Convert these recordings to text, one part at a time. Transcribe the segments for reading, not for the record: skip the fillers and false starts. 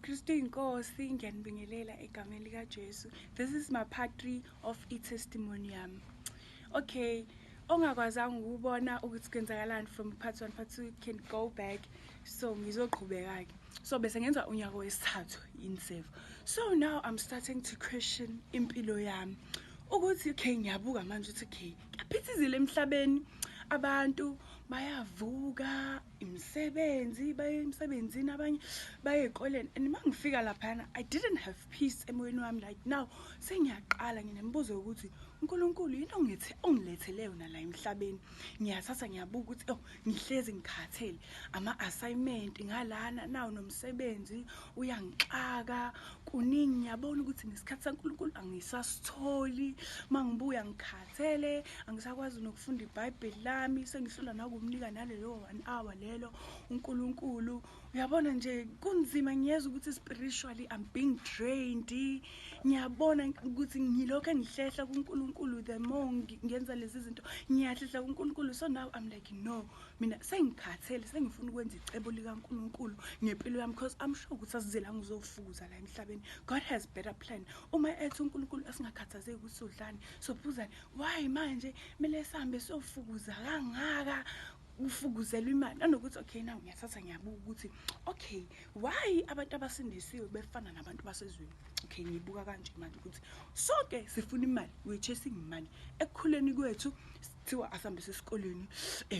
Kristu inkosi, ngiyanibingelela egameni likaJesu. This is my part 3 of i-testimony yami. Okay, ongakwazanga ukubona ukuthi kwenzakalani from part 1, part 2 can go back. So ngizoqhubeka ke. So bese ngenza unyaka wesithathu in serve. So now I'm starting to question impilo yami. Ukuthi okay, ngiyabuka manje ukuthi okay, kuyaphithizela emhlabeni. Abantu bayavuka imisebenzi, baye emsebenzini, abanye baye ey'koleni, and uma ngifika laphayana I didn't have peace emoyeni wami. Like, now sengiyaqala nginemibuzo yokuthi, uNkulunkulu, yini ongilethe ongilethele yona la emhlabeni? Ngiyathatha ngiyabuka ukuthi, oh, ngihlezi ngikhathele, ama-assignment ngalana nawo, nomsebenzi uyangixaka, kuningi. Ngiyabona ukuthi nesikhathi saNkulunkulu angisasitholi. Uma ngibuya ngikhathele, angisakwazi nokufunda iBhayibheli lami, sengihlula nakumnika nalelo one hour lelo uNkulunkulu. Uyabona nje, kunzima. Ngiyezwa ukuthi spiritually I'm being drained. Ngiyabona ukuthi ngilokhu engihlehla kuNkulunkulu. The more ngenza lezi zinto, ngiyahlehla kuNkulunkulu. So now I'm like, no, mina sengikhathele, sengifuna ukwenza icebo likaNkulunkulu ngempilo yami, because I'm sure ukuthi asizelanga uzofukuza la emhlabeni. God has better plan. Uma ethi uNkulunkulu asingakhathazeki ukuthi sodlani, sophuzani, why manje kumele sihambe siyofukuza kangaka, ufukuzelwa imali? Nanokuthi okay, now ngiyathatha ngiyabuka ukuthi okay, why abantu abasindisiwe befana nabantu basezweni? Okay, ngibuka kanje manje ukuthi sonke sifuna imali, we chasing money. Ekukhuleni kwethu kuthiwa asambe sesikoleni,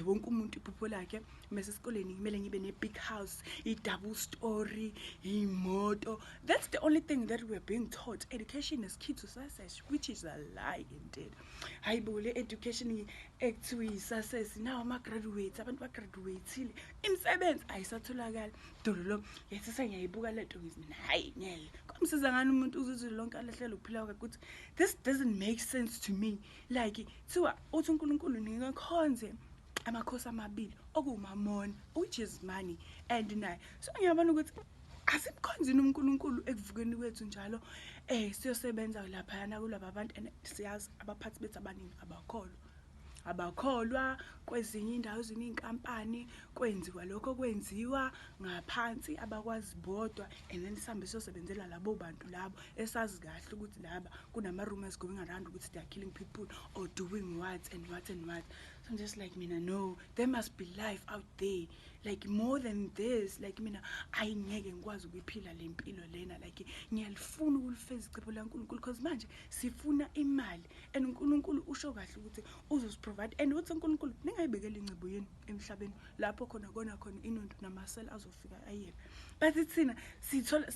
wonke umuntu iphupho lakhe mase esikoleni kumele ngibe ne-big house, i-double story, imoto. That's the only thing that we are being taught. Education is key to success, which is a lie indeed. Hayi bo, le education ekuthiwa iyi-success, now ama-graduates, abantu bagraduatile, imisebenzi ayisatholakali dololo. Yathi ngiyayibuka lento, ngithi mina, hayi, ngeke komsiza ngani umuntu uzizwe lonke alahlele ukuphila kwakhe, ukuthi this doesn't make sense to me. Like, kuthiwa uthi uNkulunkulu ningakhonze amakhosi amabili, okuwumamona, which is money, and naye. So ngiyabona ukuthi asimkhonzini uNkulunkulu ekuvukeni kwethu njalo, siyosebenza laphayana kulaba bantu, and siyazi abaphathi bethu abaningi abakholwa. Kwezinye indawo, ezinye iy'nkampani, kwenziwa lokho kwenziwa ngaphansi, abakwazi bodwa, and then sihambe siyosebenzela labo bantu labo esazi kahle ukuthi laba kunama-rumors going around ukuthi they are killing people or doing what and what and what. So I'm just like, mina, no, there must be life out there, like more than this. Like, mina ayingeke ngikwazi ukuyiphila le mpilo lena. Like, ngiyalifuna ukulifeza icebo laNkulunkulu, because manje sifuna imali and uNkulunkulu usho kahle ukuthi uzosiprovide, and uthi uNkulunkulu ningayibekeli ingcebo yenu emhlabeni lapho khona kona khona inundu namasela azofika ayebe. But thina sithola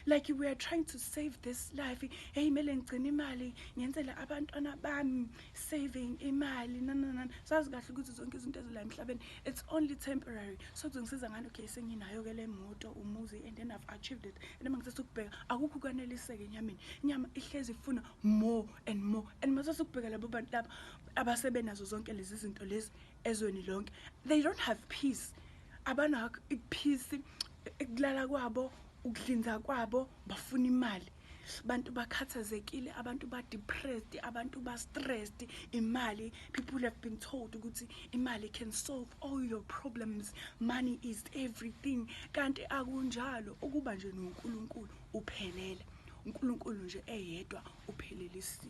like we are trying to save this life. Hey, kumele ngigcine imali, ngenzele abantwana bami, saving imali, nananana. Sazi kahle ukuthi zonke izinto ezila emhlabeni, it's only temporary. So kuzongisiza ngani? Okay, senginayo-ke le moto, umuzi, and then I've achieved it, and uma ngithatha ukubheka, akukho ukwaneliseka enyameni. Inyama ihlezi ifuna more and more, and masase ukubheka labo bantu laba abasebenazo zonke lezi zinto lezi ezweni lonke, they don't have peace. Abanakho i-peace, ukulala kwabo, ukudlinza kwabo, bafuna imali. Abantu bakhathazekile, abantu ba-depressed, abantu ba-stressed, imali. People have been told ukuthi imali can solve all your problems, money is everything, kanti akunjalo. Ukuba nje noNkulunkulu uphelele, uNkulunkulu nje eyedwa uphelelisiwe.